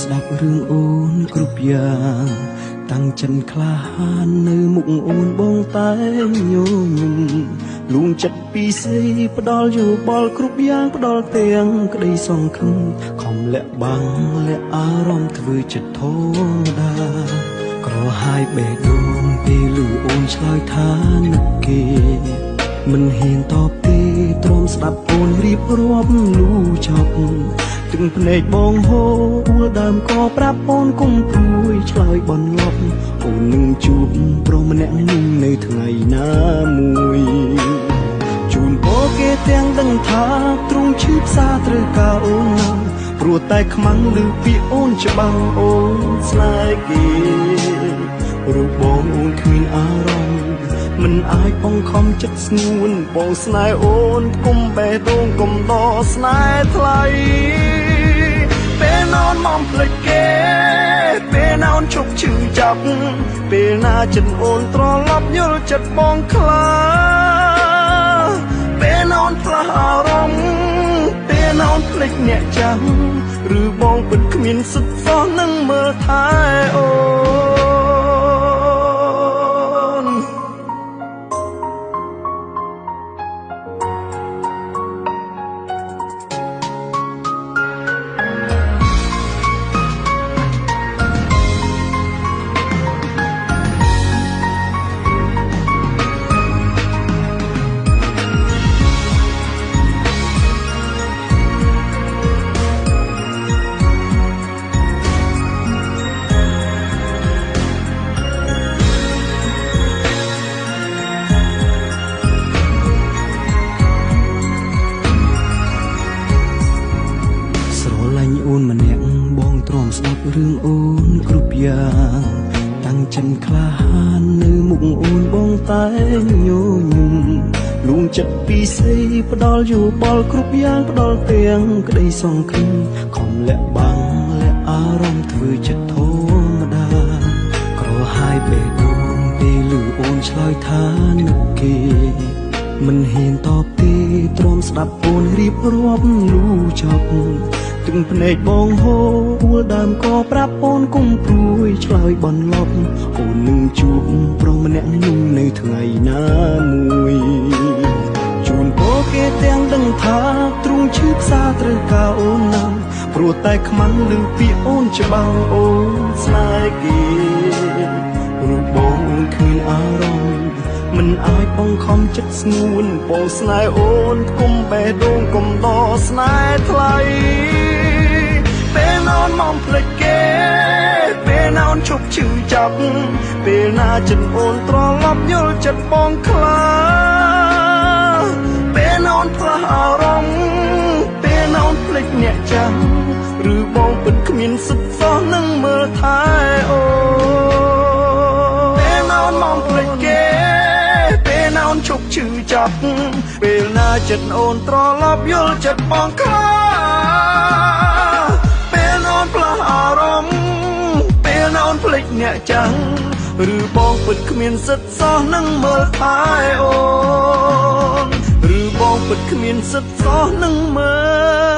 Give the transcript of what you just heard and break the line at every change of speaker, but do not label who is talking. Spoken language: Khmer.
ស្ដាប់រឿងអូនគ្រប់យ៉ាងតាំងចិត្តក្លាហាននៅមុខអូនបងតែញញឹមលួងចិត្តពីស្រីផ្ដល់យោបល់គ្រប់យ៉ាងផ្ដល់ទាំងក្តីសង្ឃឹមខំលាក់បាំងលាក់អារម្មណ៍ធ្វើចិត្តធម្មតាក្រហាយបេះដូងពេលឮអូនឆ្លើយថានឹកគេមិនហ៊ានតបទេទ្រាំស្ដាប់អូនរៀបរាប់លូចប់ទឹកភ្នែកបងហូរអួលដើមក៏ប្រាប់អូនគុំព្រួយឆ្លើយបន្លប់អូននឹងជួបប្រុសម្នាក់នោះនៅថ្ងៃណាមួយជូនពរគេទាំងដឹងថាទ្រូងឈឺផ្សាត្រូវការអូនណាស់ព្រោះតែខ្មាំងឮពាក្យអូនច្បាំងអូនស្នេហ៍គេរូបបងអូនគ្មានអារម្មណ៍មិនអាចបង្ខំចិត្តស្ងួនបងស្នេហ៍អូនគុំបេះដូងគុំដស្នេហ៍ថ្លៃពេលណោនមកភ្លេចគេពេលណោនជប់ឈឺចាប់ពេលណាចិត្តអូនត្រឡប់យល់ចិត្តបងខ្លាពេលណោនផ្លាស់អារម្មណ៍ពេលណោនភ្លេចអ្នកចាំឬបងពិតគ្មានសិទ្ធិសោះនឹងមើលថែអូនរឿងអូនគ្រប់យ៉ាងតាំងចិត្តក្លាហាននៅមុខអូនបងតែញញឹមលួងចិត្តពីស្រីផ្ដល់យោបល់គ្រប់យ៉ាងផ្ដល់ទាំងក្តីសង្ឃឹមខំលាក់បាំងលាក់អារម្មណ៍ធ្វើចិត្តធម្មតាក្រហាយបេះដូងពេលឮអូនឆ្លើយថានឹកគេមិនហ៊ានតបទេទ្រាំស្ដាប់អូនរៀបរាប់លូចប់ទឹកភ្នែកបងហូរអួលដើមក៏ប្រាប់អូនគុំព្រួយឆ្លើយបន្លប់អូននឹងជួបប្រុសម្នាក់នោះនៅថ្ងៃណាមួយជូនពរគេទាំងដឹងថាទ្រូងឈឺផ្សាត្រូវការអូនណាស់ព្រោះតែខ្មាំងឮពាក្យអូនច្បាំងអូនស្នេហ៍គេរូបបងអូនគ្មានអារម្មណ៍មិនអាចបង្ខំចិត្តស្ងួនបងស្នេហ៍អូនគុំបេះដូងគុំដស្នេហ៍ថ្លៃពេលណោនមកភ្លេចគេពេលណោនជប់ឈឺចាប់ពេលណាចិត្តអូនត្រឡប់យល់ចិត្តបងខ្លាពេលណោនផ្លាស់អារម្មណ៍ពេលណោនភ្លេចអ្នកចាំឬបងពិតគ្មានសិទ្ធិសោះនឹងមើលថែអូនពេលណោនមកភ្លេចគេពេលណោនជប់ឈឺចាប់ពេលណាចិត្តអូនត្រឡប់យល់ចិត្តបងខ្លាពេលណោនផ្លាស់អារម្មណ៍ពេលណោនភ្លេចអ្នកចាំឬបងពិតគ្មានសិទ្ធិសោះនឹងមើលថែអូនឬបងពិតគ្មានសិទ្ធិសោះនឹងមើ